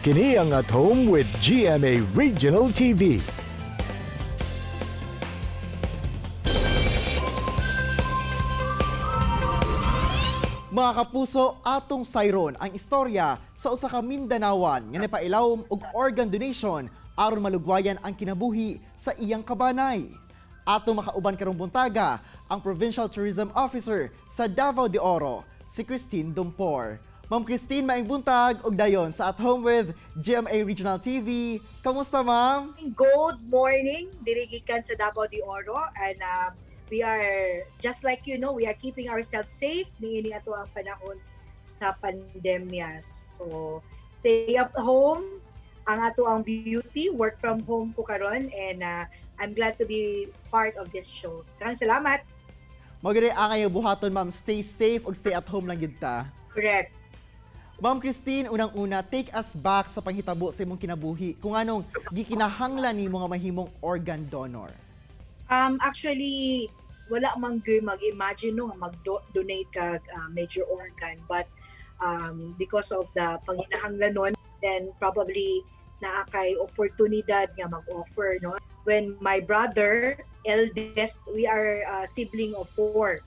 Kini ang At Home with GMA Regional TV. Mga kapuso, atong sayron ang istorya sa usa ka Mindanaoan nga napailawom og organ donation aron malugwayan ang kinabuhi sa iyang kabanay. Atong makauban karong buntaga ang Provincial Tourism Officer sa Davao de Oro, si Christine Dumpor. Ma'am Christine, maayong buntag og dayon sa At Home with GMA Regional TV. Kamusta, ma'am? Good morning, diri gikan sa Davao de Oro, and we are just like we are keeping ourselves safe niini ato ang panahon sa pandemya. So stay up home ang ato ang beauty, work from home ko karon, and I'm glad to be part of this show. Daghang salamat. Mao gani ang angay buhaton, ma'am, stay safe ug stay at home lang gyud ta. Correct. Ma'am Christine, unang-una, take us back sa panghitabo sa imong kinabuhi. Kung anong gikinahanglan nimo nga mahimong organ donor. Actually, wala man gyud mag-imagine, no, nga mag-donate kag major organ, but because of the panginahanglanon, then probably naa kay oportunidad nga mag-offer, no? When my brother eldest, we are sibling of four,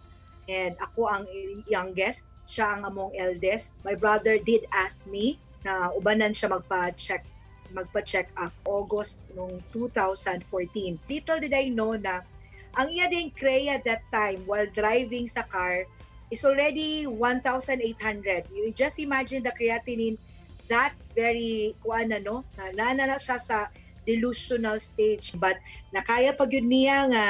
and ako ang youngest, siya ang among eldest. My brother did ask me na ubanan siya magpa-check up August noong 2014. Little did I know na ang iya ding crea that time while driving sa car is already 1,800. You just imagine the creatinine that very kuan na, no? Na na siya sa delusional stage, but nakaya pa gyud niya nga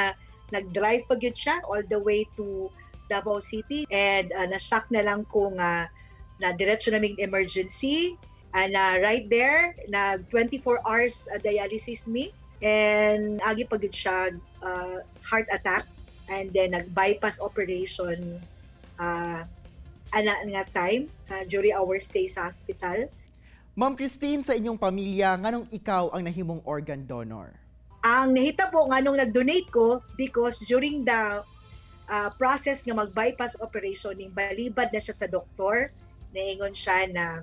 nag-drive pa gyud siya all the way to Davao City, and na-shock na lang ko nga na diretso naming emergency, and right there nag 24 hours dialysis me, and agi pa gyud siya heart attack, and then nag bypass operation ana nga time during our stay sa hospital. Ma'am Christine, sa inyong pamilya, nganong ikaw ang nahimong organ donor? Ang nahitabo nga nung nag-donate ko, because during the process nga mag-bypass operation, ning balibad na siya sa doktor, naingon siya na,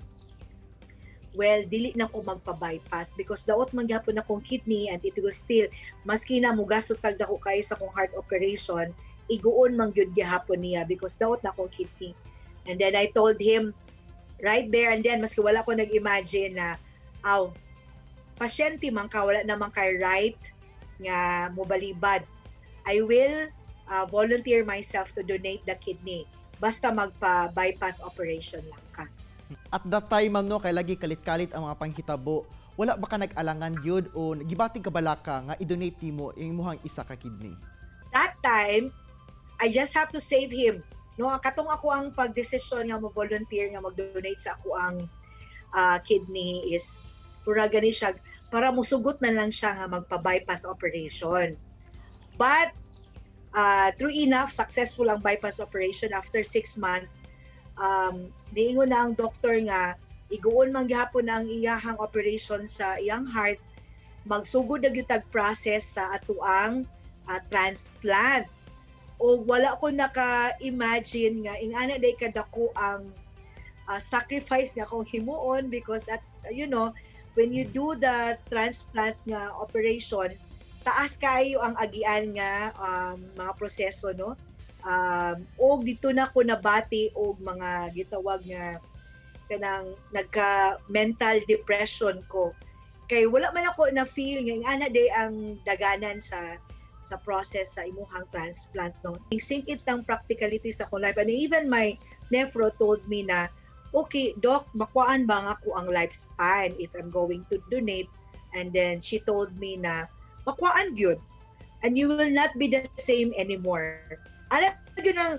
"Well, dili na ko magpa-bypass because daot man gihapon akong kidney, and it will still, maski na mugasto tag dako kayo sa akong heart operation, iguon man gyud gihapon niya because daot na akong kidney." And then I told him right there and then, maski wala ko nag-imagine na, "Aw, pasyente man ka, wala naman kay right nga mobalibad. I will volunteer myself to donate the kidney. Basta magpa-bypass operation lang ka." At that time, ma'am, no, kay lagi kalit-kalit ang mga panghitabo, wala ba ka nag-alangan gyud o gibating ka balaka nga i-donate nimo ang imuhang isa ka kidney? That time, I just have to save him. No, katong ako ang pagdesisyon nga mo volunteer nga mag-donate sa ako ang kidney is pura gani siya para musugot na lang siya nga magpa-bypass operation. But true enough, successful ang bypass operation after 6 months. Niingon na ang doktor nga iguon man gihapon ang iyahang operation sa iyang heart, magsugod na gyud tag process sa atuang transplant. O wala ko naka-imagine nga ingana day kadako ang sacrifice nga akong himuon, because at when you do the transplant nga operation, taas kayo ang agian nga mga proseso, no? Og dito na ko nabati og mga gitawag nga kanang nagka mental depression ko kay wala man ako na feel nga ingana day ang daganan sa process sa imuhang transplant, no? Sink it ang practicality sa akong life, and even my nephro told me na, "Okay, doc, makuhaan ba nga ako ang lifespan if I'm going to donate?" And then she told me na makuhaan gyud and you will not be the same anymore. Ana gyud ang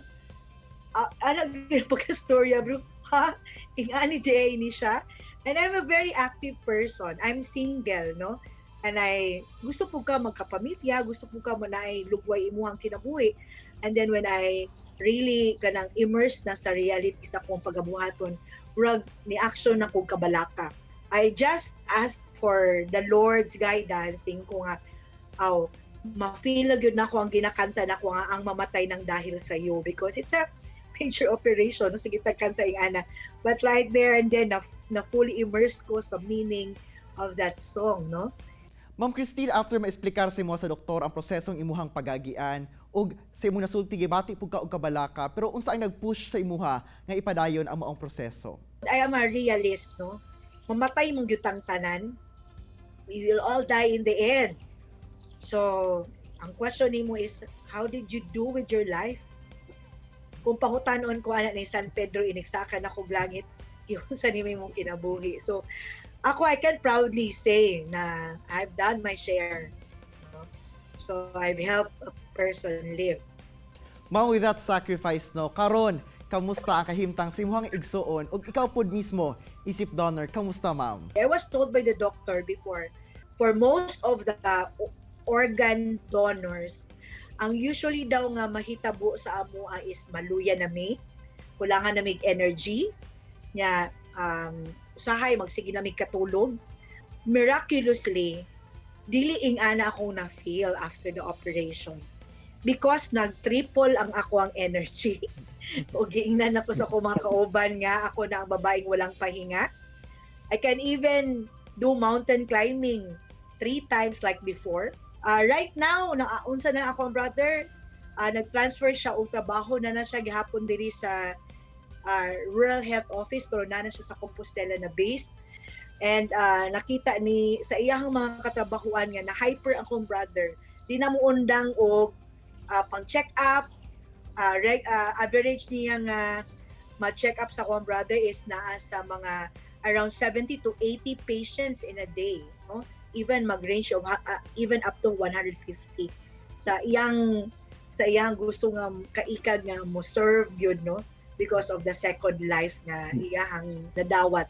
ana gyud ang pagka-storya, bro, ha, ingani day ni siya. And I'm a very active person. I'm single, no, and I gusto po ka magkapamilya, gusto po ka mo na ay lugway imuhang kinabuhi. And then when I really kanang immersed na sa reality sa akong pagabuhaton, murag ni action na kog kabalaka. I just asked for the Lord's guidance. Tingin ko nga, aw, ma-feel na gyud nako ang ginakanta nako nga ang mamatay ng dahil sa iyo, because it's a Major operation, no? Sige, tagkanta yung ana. But right there and then, na fully immersed ko sa meaning of that song, no? Ma'am Christine, after maesplikar sa imo sa doktor ang prosesong imuhang pagagian ug sa imong nasulti, gibati pud ka og kabalaka, pero unsa ang nag-push sa imuha nga ipadayon ang maong proseso? I am a realist, no? Mamatay man gyud tang tanan. We will all die in the end. So, ang question nimo is, how did you do with your life? Kung pangutanon ko ana ni San Pedro, inigsakan ako langit, giunsa nimo imong kinabuhi? So, ako, I can proudly say na I've done my share. No? So, I've helped a person live. Ma'am, with that sacrifice, no, karon, kamusta ang kahimtang sa imuhang igsuon ug ikaw pod mismo isip donor, kamusta, ma'am? I was told by the doctor before, for most of the organ donors, ang usually daw nga mahitabo sa amoa is maluya na mi, kulangan na mig energy, nya usahay magsige na mig katulog. Miraculously, dili ing ana akong na-feel after the operation because nag-triple ang ako ang energy. O giingnan ako sa akong mga kauban nga ako na ang babaeng walang pahinga. I can even do mountain climbing three times like before. Right now, naunsa na ako ang brother, nag-transfer siya og trabaho na na siya gihapon diri sa Rural Health Office, pero na na siya sa Compostela na base. And nakita ni sa iyang mga katrabahuan nga na hyper akong brother. Di na mo undang og pang check up, average niya nga ma-check up sa akong brother is naa sa mga around 70 to 80 patients in a day, no? Even mag-range of even up to 150 sa iyang gusto nga kaikag nga mo serve yun, no, because of the second life nga iyang nadawat.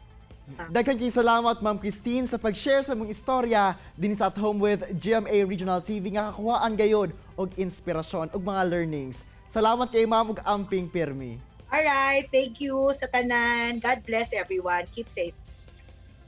Daghan kay salamat, Ma'am Christine, sa pag-share sa imong istorya dinhi sa At Home with GMA Regional TV nga kakuhaan gayod og inspirasyon ug mga learnings. Salamat kay ma'am ug amping pirmi. All right, thank you sa tanan. God bless everyone. Keep safe.